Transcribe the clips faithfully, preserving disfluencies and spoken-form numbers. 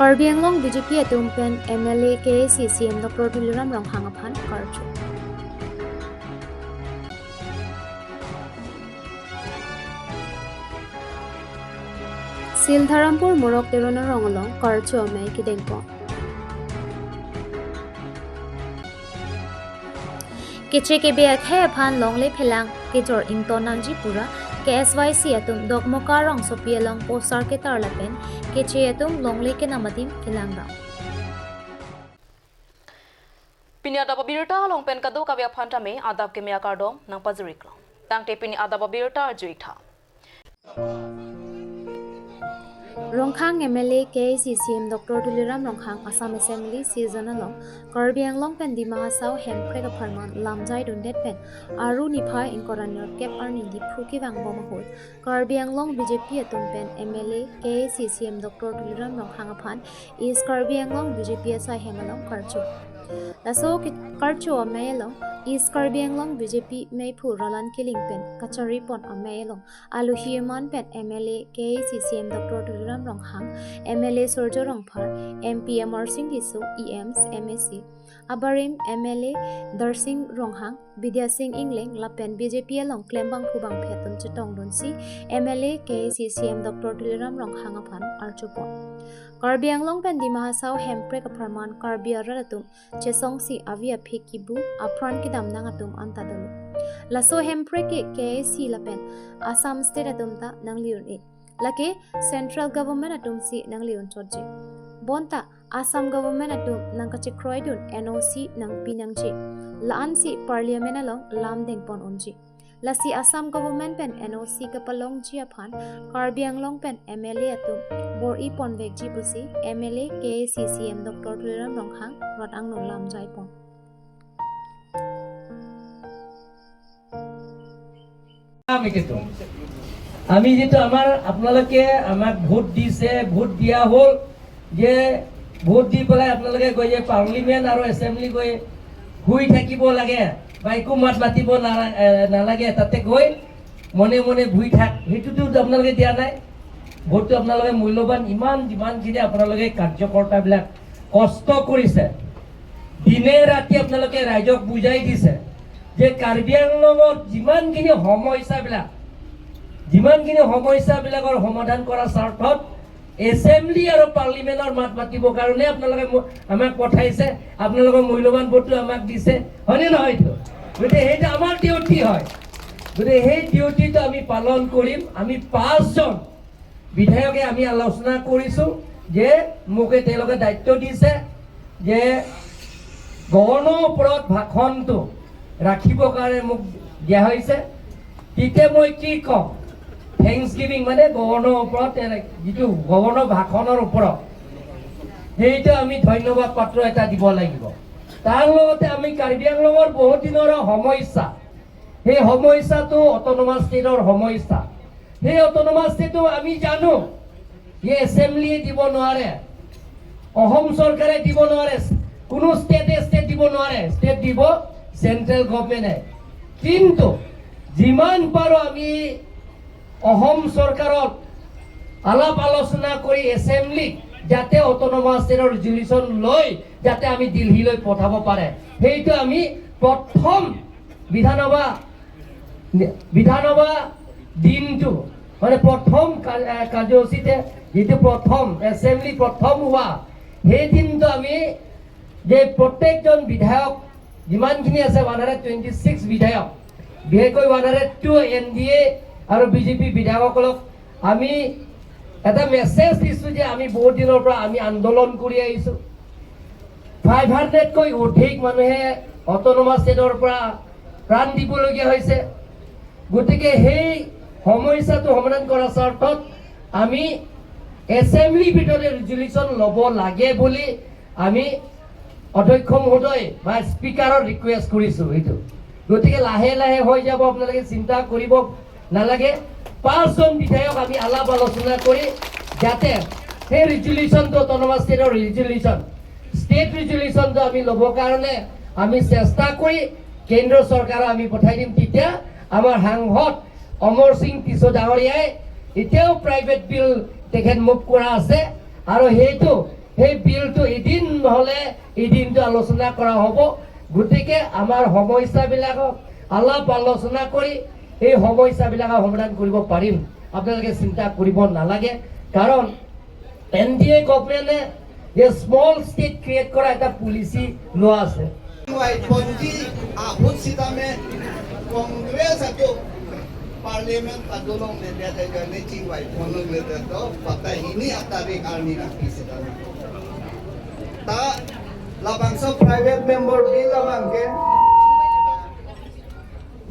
Karbi Anglong B J P atum pen M L A K A A C C M Doctor Tuliram Ronghang aphan karcho. Sildharampur Morok Teron arong along karcho amei kedengpon. Keche kebe akhei aphan longle phelang kejor ington nangji pura K S Y C atum Dokmoka rongsopi along poster ketar lapen keche atum longle kenam adim kelang dam. Pini adap abirta along pen kadokave aphan tame adap keme akardom nangpajir-iklo. Tangte pini adap abirta arju-ik tha. Ronghang M L A K A A C C M Doctor Tuliram Ronghang Assam Assembly session along Karbi Anglong pen Dima Hasao Hemprek apharman lamjai dundet pen Aru niphai ingkoi ra nerkep arni Diphu kevangbom ahut Karbi Anglong B J P atum pen M L A K A A C C M Doctor Tuliram Ronghang aphan East Karbi Anglong B J P asai hem along karcho. Laso ke karcho amei along East Karbi Anglong B J P meiphu Roland Killing pen kacharipon amei along alohi aman pen M L A K A A C C M Doctor Tuliram Ronghang, M L A Surjya Rongphar, M P Amarsing Tisso, E Ms, M A C, abarim M L A Darsing Ronghang, Bidya Sing Engleng lapen B J P along klembangphu bangphi atum chetongdunsi M L A K A A C C M Doctor Tuliram Ronghang aphan archopon. Karbi Anglong pen Dima Hasao Hemprek apharman Karbi arat atum chesongsi avi aphi kibu apran kedam nang atum anta dolo. Laso Hemprek ke K A A C lapen Assam State atum ta nangle-un-e. Lake Central Government atumsi nangle-un chotji. Bonta Assam Government atum nangkachekroidun N O C nangpi nangji. La-ansi Parliament along lam dengpon unji. Lasi Assam Government pen N O C kapalongji aphan Karbi Anglong pen M L A atum bor-iponvekji pusi M L A K A A C C M Doctor Tuliram Ronghang rot angno lamjaipon. আমি কিন্তু, আমি যিটো আমাৰ, আপোনালোকে আমাক ভোট দিছে, ভোট দিয়া হ'ল, যে ভোট দি পেলাই আপোনালোকে গৈ যে পাৰ্লিমেণ্ট আৰু এছেম্বলি গৈ শুই থাকিব লাগে বা একো মাত মাতিব নালা-, এ, নালাগে, তাতে গৈ মনে মনে বহি থাক, সেইটোতো আপোনালোকে দিয়া নাই। ভোটটো আপোনালোকে মূল্যৱান, ইমান যিমানখিনি আপোনালোকে কাৰ্যকৰ্তাবিলাক কষ্ট কৰিছে, দিনে ৰাতি আপোনালোকে ৰাইজক বুজাই দিছে যে কাৰ্বি আংলঙত যিমানখিনি সমস্যাবিলাক, যিমানখিনি সমস্যাবিলাকৰ সমাধান কৰাৰ স্বাৰ্থত এছেম্বলি আৰু পাৰ্লিমেণ্টৰ মাত মাতিবৰ কাৰণে আপোনালোকে ম-, আমাক পঠাইছে, আপোনালোকৰ মূল্যৱান ভোটটো আমাক দিছে, হয়নে নহয় এইটো? গতিকে সেইটো আমাৰ ডিউটি হয়। গতিকে সেই ডিউটিটো আমি পালন কৰিম। আমি পাঁচজন বিধায়কে আমি আলোচনা কৰিছো যে মোকে তেওঁলোকে দায়িত্ব দিছে যে গৱৰ্ণৰ ওপৰত ভাষণটো ৰাখিবৰ কাৰণে মোক দিয়া হৈছে। তেতিয়া মই কি কম? থেংকছ গিভিং, মানে গৱৰ্ণৰ ওপৰত, এনে যিটো গৱৰ্ণৰ ভাষণৰ ওপৰত, সেইটো আমি ধন্যবাদ পত্ৰ এটা দিব লাগিব। তাৰ লগতে আমি কাৰ্বি আংলঙৰ বহুত দিনৰ সমস্যা, সেই সমস্যাটো অট'নমাছ ষ্টেটৰ সমস্যা। সেই অট'নমাছ ষ্টেটটো আমি জানো যে এছেম্বলিয়ে দিব নোৱাৰে, অসম চৰকাৰে দিব নোৱাৰে, কোনো ষ্টেটে ষ্টেট দিব নোৱাৰে, ষ্টেট দিব চেণ্ট্ৰেল গভৰ্ণমেণ্টে। কিন্তু যিমান পাৰোঁ আমি অসম চৰকাৰক আলাপ আলোচনা কৰি এছেম্বলিত যাতে অট'নমাছ ষ্টেটৰ ৰিজলিউশ্যন লৈ যাতে আমি দিল্লীলৈ পঠাব পাৰে, সেইটো আমি প্ৰথম বিধানসভা, বিধানসভা দিনটো, মানে প্ৰথম কা-, এ, কাৰ্যসূচীতে যিটো প্ৰথম এছেম্বলি প্ৰথম হোৱা, সেই দিনটো আমি যে প্ৰত্যেকজন বিধায়ক, যিমানখিনি আছে ওৱান হাণ্ড্ৰেড টুৱেণ্টি ছিক্স বিধায়ক, বিশেষকৈ one hundred two N D A আৰু বি জে পি বিধায়কসকলক আমি এটা মেছেজ দিছোঁ যে আমি বহুত দিনৰ পৰা আমি আন্দোলন কৰি আহিছোঁ। ফাইভ হাণ্ড্ৰেডকৈ অধিক মানুহে অট'নমাছ ষ্টেটৰ পৰা প্ৰাণ দিবলগীয়া হৈছে। গতিকে সেই সমস্যাটো সমাধান কৰাৰ স্বাৰ্থত আমি এছেম্বলিৰ ভিতৰতে ৰিজলিউশ্যন ল'ব লাগে বুলি আমি অধ্যক্ষ মহোদয় বা স্পীকাৰক ৰিকুৱেষ্ট কৰিছোঁ এইটো। গতিকে লাহে লাহে হৈ যাব, আপোনালোকে চিন্তা কৰিব নালাগে। পাঁচজন বিধায়ক আমি আলাপ আলোচনা কৰি যাতে সেই ৰিজলিউশ্যনটো, অট'নমাছ ষ্টেটৰ ৰিজলিউশ্যন, ষ্টেট ৰিজলিউশ্যনটো আমি ল'বৰ কাৰণে আমি চেষ্টা কৰি কেন্দ্ৰ চৰকাৰক আমি পঠাই দিম। তেতিয়া আমাৰ সাংসদ অমৰ সিং তিছো ডাঙৰীয়াই এতিয়াও প্ৰাইভেট বিল তেখেত মুভ কৰা আছে আৰু সেইটো সেই বিলটো এদিন নহ'লে এদিনটো আলোচনা কৰা হ'ব। গতিকে আমাৰ সমস্যাবিলাকক আলাপ আলোচনা কৰি এই সমস্যাবিলাকৰ সমাধান কৰিব পাৰিম, আপোনালোকে চিন্তা কৰিব নালাগে। কাৰণ এন ডি এ গভৰ্ণমেণ্টে যে স্মল ষ্টেট ক্ৰিয়েট কৰা এটা পলিচি লোৱা আছে। Waiponji ahut sitame Congress atum Parliament padolong le dia dia le chingvai ponlongle dia to, patahini atarik arni nangpi sitame. Ta labangso private member bill abangke,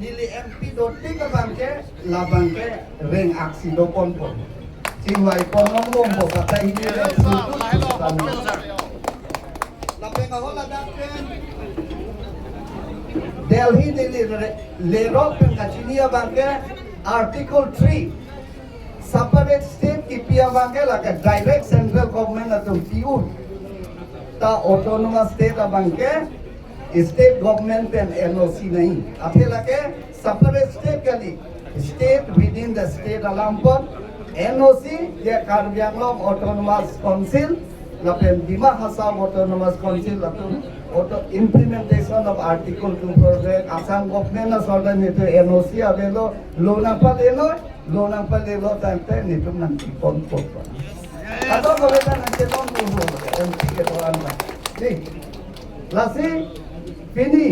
neli M P dotik abangke, labangke reng aksi doponpo. Chingvai ponlongbompo, patahini le sudu sitame. Lapen ahok ladak pen Delhi neli re-, lerok pen kachini abangke Article three, separate state kipi abangke lake direct central government atum pi-un. Ta autonomous state abangke state government pen N O C nangji. Athe lake separate state kali, state within the state alam apot, N O C je Karbi Anglong Autonomous Council lapen Dima Hasao Autonomous Council atum auto implementation of Article two four Assam government asor ta netum N O C avelo, lo nangpalelo, lo nangpalelo tangte netum nangkipon po. Atau kalau kan nanti non dulu M P ke orang lah. Nih, lasi pini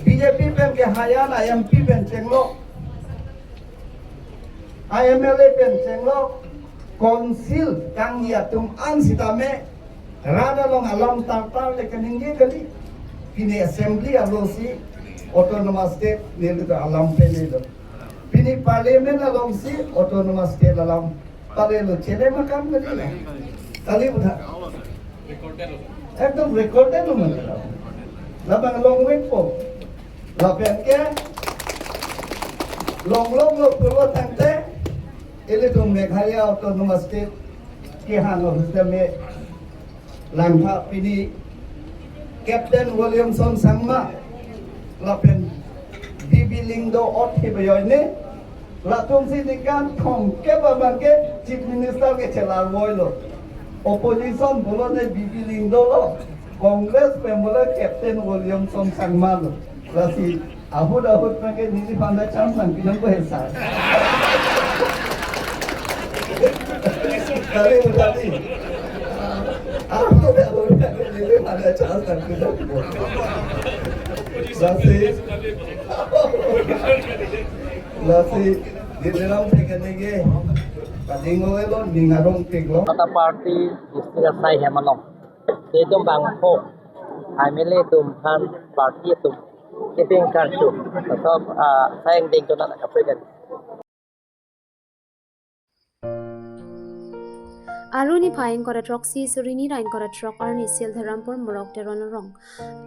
B J P pen ke haya na M P pen chenglo, M L A pen chenglo, council kangji atum an sitame rat along alam tartar le kaningje kali. Pini assembly alongsi autonomous state neli ta alam pele lo. Pini parliament alongsi autonomous state alam pale lo, chele makam kali na. Kali budha. Ekdom recorded lo mane. Labang longvekpo. Lapen ke longlong lo purva tangte, ilitum Meghalaya Autonomous State kehang ahut sitame langtha pini Captain Williamson Sangma lapen B B Lyngdoh ot hibayoine, latumsi ningkan thomkep abangke Chief Minister ke chelarvoilo. Opposition pulo ne B B Lyngdoh lo, Congress pen pulo Captain Williamson Sangma lo. Lasi ahut ahut abangke neliphan ta chance nangpinangpo he sir. Tadi tadi. Ahut ahut abangke neliphan ta chance nangpinangpo. Lasi, lasi, di dalam teknik ke, kading lo, lo, ning arong tik lo. Kata party district asai hem along. Itum bangpho, M L A atum aphan party atum kiping karju. Atau, ah, sayang ding tunan kapegan. Arni phai ingkoi ra throksi suri hini ra ingkoi ra throk arni Sildharampur Morok Teron arong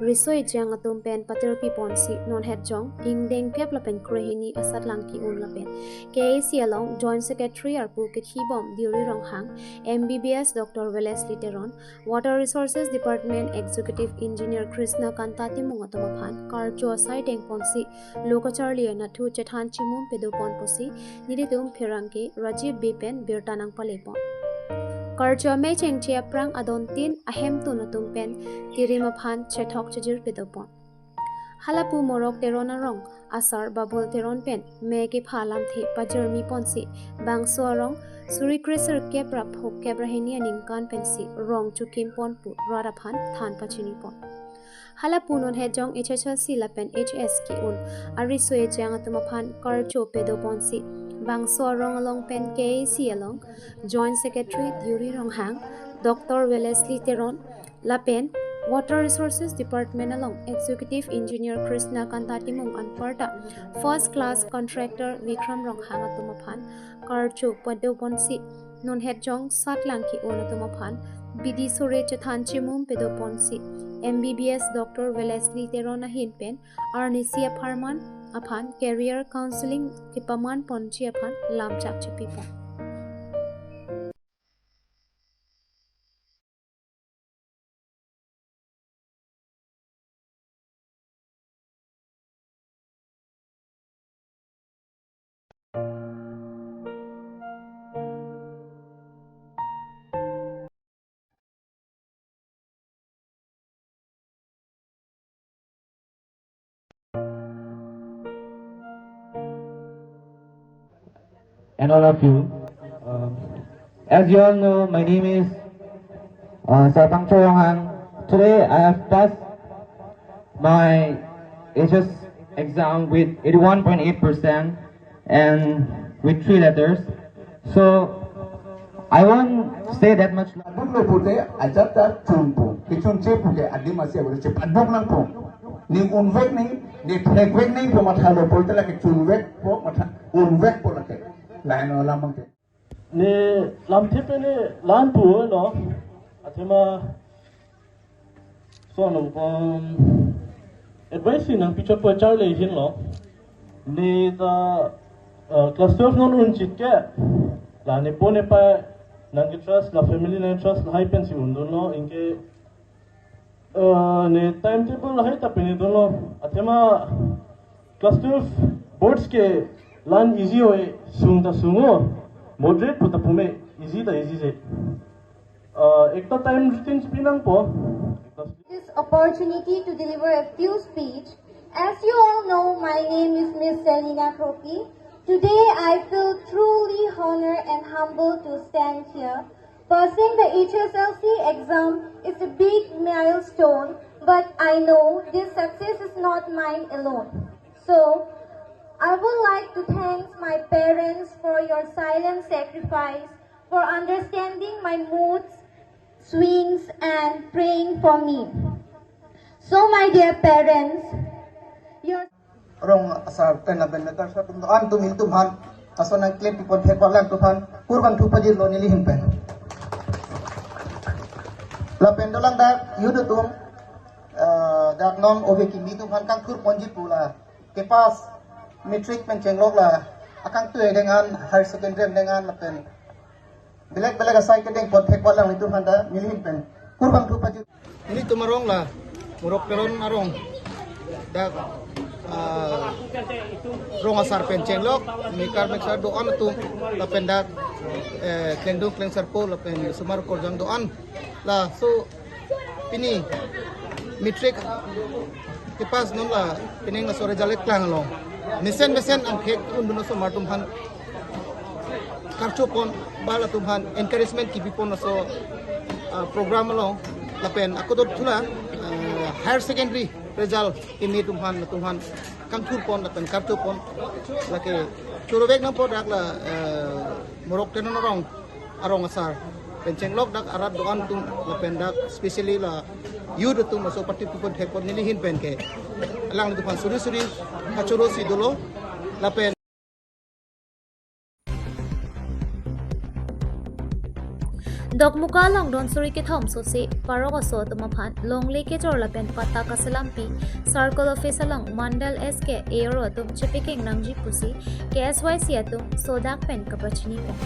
riso ejang atum pen patirpi ponsi non hetjong ingdeng kep lapen krehini asatlang ki-un lapen K A C along Joint Secretary arpu kekhibom Deuri Ronghang, M B B S Doctor Wellesley Teron, Water Resources Department Executive Engineer Krishna Kanta Timung atum aphan karcho asai dengponsi lo kacharli anatthu chethan chimum pedo pon pusi nelitum pherangke Rajiv Bey pen birta nangpale pon. Karcho amei chengche aphrang adontin ahemtun atum pen tirim aphan chethok chejir pedo pon. Halapu Morok Teron arong asar Babul Teron pen me kepha lamthe pajirmi ponsi bangso arong suri kre sirkep ra phokep ra hini aningkan pensi rong chukim pon pu rat aphan than pachini pon. Halapu non hetjong H S L C lapen H S ki-un ariso ejang atum aphan karcho pedo ponsi bangso arong along pen K A C along Joint Secretary Deuri Ronghang, Doctor Wellesley Teron, lapen Water Resources Department along Executive Engineer Krishna Kanta Timung anparta First Class Contractor Vikram Ronghang atum aphan karcho pedo ponsi non hetjong satlang ki-un atum aphan bidi sore chethan chimum pedo ponsi M B B S Doctor Wellesley Teron ahin pen arnisi apharman aphan career counseling kepaman ponji aphan lamchak chipi pon. All of you. Um, as you all know, my name is uh, Sarpang Choyonghang. Today I have passed my H S exam with eighty-one point eight percent and with three letters. So I won't say that much. Paduk lo pute ajat ta chunpo. Kechunche pu ke adim asi abang chepaduk nangpo. Ning unvek ning, ning thekvek ning pu matha lo pulote lake chunvekpo matha, unvekpo lake. Lain alam abang ke. Ne lamthe pen ne la-an pu lo. Athema so no, um, advice nangpi chot pu charli ahin lo. Ne ta, uh, class twelve non un chit ke, la nepo nepa nangketrust, la family nangtrust lahai pensi undunlo, anke, uh, ne timetable lahai ta pini dunlo. Athema class twelve boards ke la-an easy oi, sung ta sungo, moderate pu ta pume, easy ta easy je. Uh, ekta time routine pi nangpo. This opportunity to deliver a few speech. As you all know, my name is Miss Selina Kropi. Today, I feel truly honored and humbled to stand here. Passing the H S L C exam is a big milestone, but I know this success is not mine alone. So, I would like to thank my parents for your silent sacrifice, for understanding my moods, swings, and praying for me. So, my dear parents, your Rong asar pen lapen latar sa atum do-an atum ilitum aphan ason nangklem pipon thek alanglitum aphan kurvangthu pajirlo neli ahin pen. Lapen dolang dak youth atum, eh, dak non ove kimi atum aphan kangthur ponji pu la kepass matric pen chenglok la akangtui adeng an, higher secondary adeng an lapen belek belek asai kedeng pon thek alanglitum aphan ta neli ahin pen kurvangthu pajir. Nelitum arong la Morok Teron arong dak, ah, rong asar pen chenglok, mekar meksar do-an atum lapen dak, eh, klengdung klengsarpo lapen osomar okorjang do-an. Laso pini matric kepass non la pining laso result keklang along mesen mesen angthek undun osomar atum aphan karcho pon, ba latum aphan encouragement kipi pon laso, ah, program along lapen ako dot thula, ah, higher secondary result kimi atum aphan, latum aphan kangthur pon lapen karcho pon lake choro vek nangpo dak la, eh, Morok Teron arong, arong asar pen chenglok dak arat do-an atum lapen dak specially la youth atum aso party pipon thek pon neli ahin pen ke alanglitum aphan suri suri kachoro si dolo lapen Dokmoka along don suri kethom sose parok aso atum aphan longle kejor lapen patta kaselampi Circle Office along Mandal S K A R O atum chepekeng nangji pusi K S Y C atum sodak pen kapachini pon.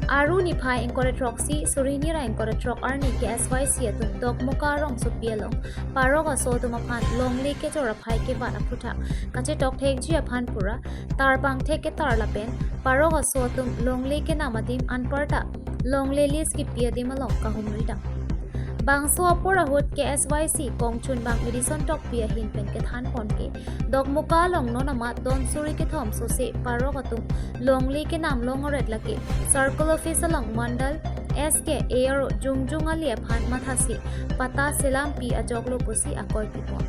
Aru niphai ingkoi ra throksi, suri hini ra ingkoi ra throk arni K S Y C atum Dokmoka rongsopi along parok aso atum aphan longle kejor aphai kebat aphuthak kachetok thekji aphan pura tarpang thek ketar lapen parok aso atum longle kenam adim anparta longle list kipi adim along kahumri dam. Bangso apor ahut K S Y C kongchunbang Edison Tokbi ahin pen kethan pon ke Dokmoka along non amat don suri kethom sose parok atum longle kenam long aret lake Circle Office along Mandal S K A R O jongjong ali aphan mathasi patta selampi ajoklo pusi akoi pipon.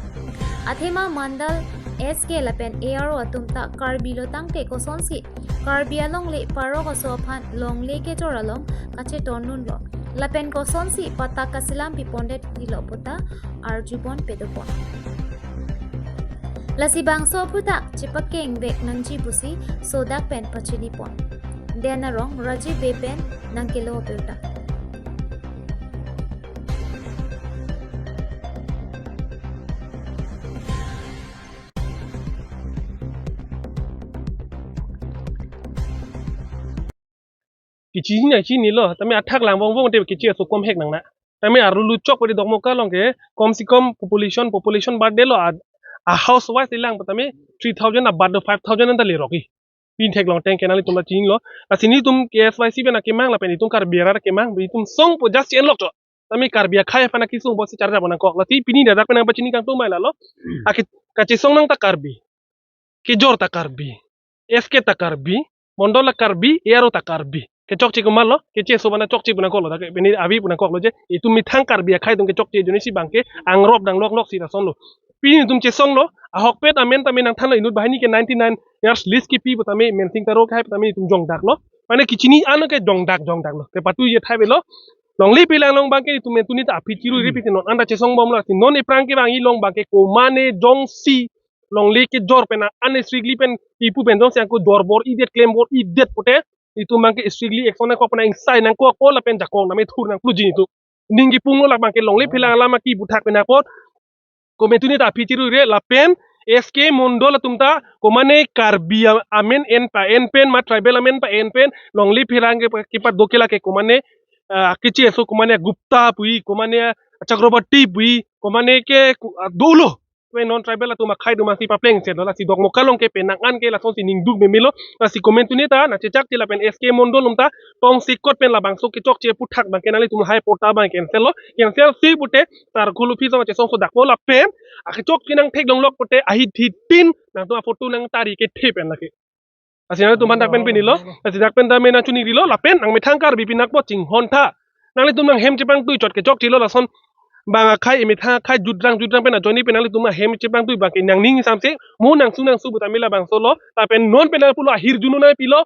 Athema Mandal S K lapen A R O atum ta Karbi lo tangte kosonsi Karbi alongle parok aso aphan longle kejor along kacheton dunlo lapen kosonsi patta kaselampi pondet tilo puta arjupon pedopon. Lasi bangso aphuthak chepakeng vek nangji pusi sodak pen pachini pon. Den arong Rajiv Bey pen nangkelo apirta. Kechini na chinilo, tame athak lang vong vong te kechi aso kom hek nang na. Tame arlu luchok padi Dokmoka along ke, kom si kom population, population birth de lo a, a house wise ilang, tame three thousand a birth do five thousand anta le roki. Pin theklong teng kenang itum la chinilo. Lasi nelitum K S Y C pen akemang lapen itum Karbi arat akemang, itum songpo just chen lok cho. Tame Karbi akhei aphan akesung bosi charja pon nangkok. Lasi pini dadak pen nangpachini kangtung mai lalo. Aki kachesong nang ta Karbi. Kejor ta Karbi. S K ta Karbi. Mondol la Karbi, A R O ta Karbi. Kechokche komatlo, kecheso bana chokche pu nangkoklo, dak pini avi pu nangkoklo je, itum methang Karbi akhai atum kechokche ajoine si abangke angrop dang lok lok si lason lo. Pini itum chesonglo, ahokpet amen tame nangthanlo inut banghini ke ninety-nine years lease kepi pu tame Mensing Taro akhai pu tame itum jongdaklo. Mane kechini ano ke jongdak jongdaklo. Kepatui je thai avelo. Longle Phelang along abangke itum mentu neta aphi chiru iri piti non anta chesong bomlo si non ephrang kevangji along abangke komane jongsi longle kejor pen an strictly pen ipu pen jongsi ako jor bor-idet klem bor-idet pute itum abangke strictly action nangkok pen ingsai nangkokpo lapen jakong name thur nangpluji itum. Ning kipunglo la abangke Longle Phelang alam aki buthak pen apot. Komentu neta aphi chiru ire lapen S K Mondol atum ta komane Karbi a-, amen en pa-en pen ma tribal amen pa-en pen Longle Phelang ke kipat doke lake komane, ah, kecheso komane Gupta pui, komane Chakraborty pui, komane ke ku-, ah, dolo. Pen non tribal atum akhai atum asi papleng chetlo lasi Dokmoka along ke penang an ke lasonsi ningduk memelo lasi komentu neta nangchechakche lapen S K Mondol atum ta tongsekot pen labangso kechokche aputhak abangke nanglitum lahai patta abang cancel lo. Cancel si pute Tarkhul office along chesongso dakpo lapen akechokche nangtheklonglok pute ahit hit tin nangtum aphoto nangtari kethe pen lake. Lasi nanglitum aphan dak pen pinilo. Lasi dak pen tame nangchiningrilo lapen nangmethang Karbi pinak apot chinghon tha. Nanglitum nanghem chepangtui chot kechokchelo lason abang akhai emethang akhai judrang judrang pen ajoine pen nanglitum ahem chepangtui abangke nangning samse mo nangsu nangsu pu tame labangso lo lapen non pen nangpulo ahirjuno nangpilo.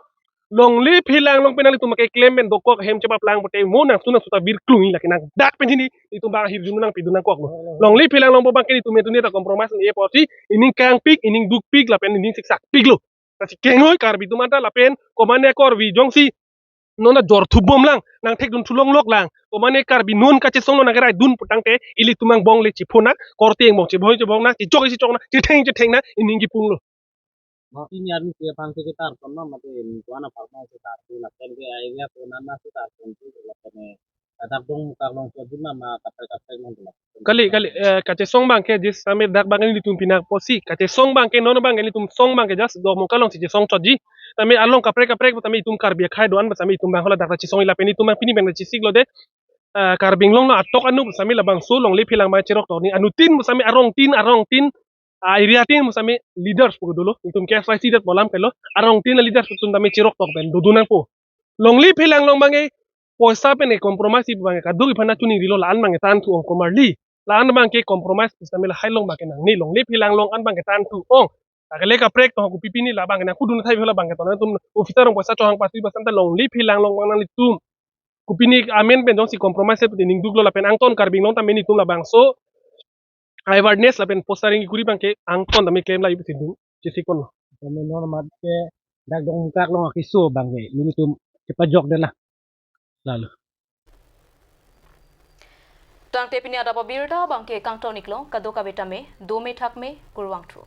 Longle Phelang along pen nanglitum keklem pen dokok ahem chepaplang pute mo nangsu nangsu ta birklung lake nang dak pen hini itum abang ahirjuno nangpidun nangkoklo. Longle Phelang along abangke itum mentu neta compromise ni apotsi ining kangpik ining dukpik lapen ining siksakpiklo. Lasi kengoi Karbi atum anta lapen komane Karbi jongsi non ta jor thubomlang, nangthekdun thulongloklang. Komane Karbi non kachesonglo nangkeraidun putangte ilitum angbong le chiphonak, korte angbong chibong chibongnak, chichok chichoknak, chitheng chithengnak, ining kipunglo. Pini arni ke aphan ke ketar ton ma mate kuana parma ketar tu lapen ke area kona ma ketar ton tu lapen, eh, dak Dokmoka along ke dun ma ma kaprek kaprek nang tu lapen. Kali, kali, eh, kachesong abangke jis same dak abangke nelitum pinak apotsi. Kachesong abangke non abangke nelitum song abangke just Dokmoka alongsi chesong chotji. Tame along kaprek kaprek tame itum Karbi akhai do-an tame itum abang hala dak chesong lapen itum abang pini abang chesiklo de. Eh, Karbi Anglong along atok anu tame labangso Longle Phelang abang cherok tokji. Anu tin tame arong tin, arong tin, ah, area tin tame leaders pu dolo. Itum K S Y C det polam kelo. Arong tin leaders atum tame cherok tok pen dodun nangpo. Longle Phelang along abangke poisa pen e compromise pu abangke kaduk iphan nangchiningrilo la-an abangke tan thu ong komarli. La-an abangke compromise pu tame lahai along abangke nangne Longle Phelang along an abangke tan thu ong. Lake le kaprek to kopi pini la abangke nangkudun thai hala abangke to nangtum officer along poisa chohang patui bas anta Longle Phelang along abang nanglitum. Kopine amen pen jongsi compromise pute ningduklo lapen angton Karbi Anglong tame nelitum labangso awareness lapen postering kuri abangke angton tame klem lai pute dun chesik ponlo. Tame non amat ke dak Dokmoka along akeso abangke nelitum kepajok detlang. Lalo. Tangte pini adap abirta abangke kangton iklo, kadokave tame dome thakme, kurvangthu.